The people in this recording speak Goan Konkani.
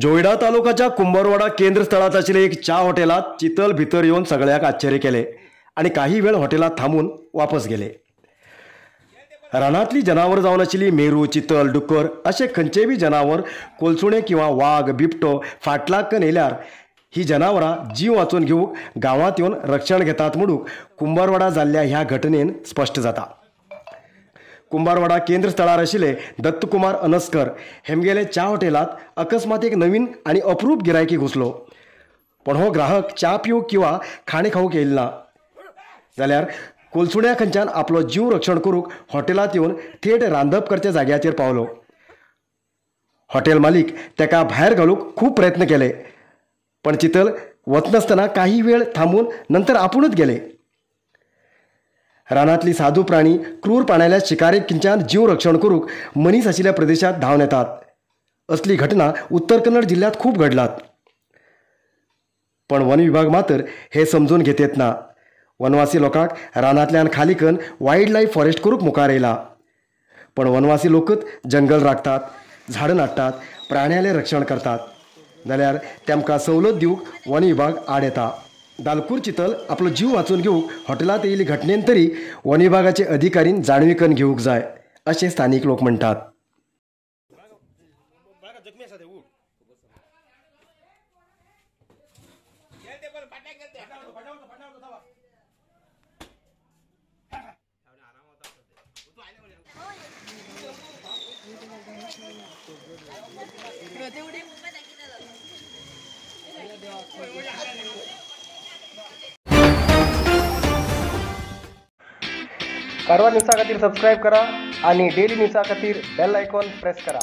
जोयडा तालुकाच्या कुंभारवाडा केंद्र स्थळात आशिल्ले एक च्या हॉटेलात चितल भितर येवन सगळ्याक आश्चर्य केले आणि काही वेळ हॉटेलात थांबून वापस गेले। रानातली जनावर जावन आशिल्ली मेरू, चितल, डुकर असे खंयचेय बी जनावर कोलसुणे किंवा वाग, बिबटो फाटलाग येयल्यार ही जनावरां जीव वाचून घेवंक गांवांत येवन रक्षण घेतात म्हणून कुंभारवाडा जाल्ल्या ह्या घटनेन स्पश्ट जाता। कुंभारवाडा केंद्र स्थळार आशिल्ले दत्तकुमार अनस्कर हेमगेले च्या हॉटेलात अकस्मात एक नवीन आणि अप्रूप गिरायकी घुसलो, पण हो ग्राहक च्या पिवंक किंवा खाणे खावंक येयलो ना जाल्यार कोलसुण्या खंयच्यान आपलो जीव रक्षण करूंक हॉटेलात येवन थेट रांदप करच्या जाग्याचेर पावलो। हॉटेल मालीक तेका भायर घालूंक खूब प्रयत्न केले, पण चितल वचनासतना काही वेळ थांबून नंतर आपुणूच गेले। रानातली साधू प्राणी क्रूर प्राण्याल्या शिकारेक किंच्यान जीव रक्षण करूंक मनीस आशिल्ल्या प्रदेशात धांवन येतात। असली घटना उत्तर कन्नड जिल्ह्यात खूब घडलात, पण वन विभाग मात्र हे समजून घेतेत ना। वनवासी लोकांक रानांतल्यान खाली करून वायल्ड लायफ फॉरेस्ट करूंक मुखार येयला, पण वनवासी लोकच जंगल राखतात, झाडां नाडटात, प्राण्यालें रक्षण करतात, जाल्यार तेमकां सवलत दिवंक वन विभाग आड येता। दालकूर चितल आपलो जीव वाचून घेवंक हॉटेलांत येयल्ली घटनेन तरी वन विभागाचे अधिकारीन जाणविकन घेवंक जाय अशें स्थानीक लोक म्हणटात। कारवार न्यूजा खातीर सबस्क्राइब करा आणि डेली न्यूजा खातीर बेल आयकॉन प्रेस करा।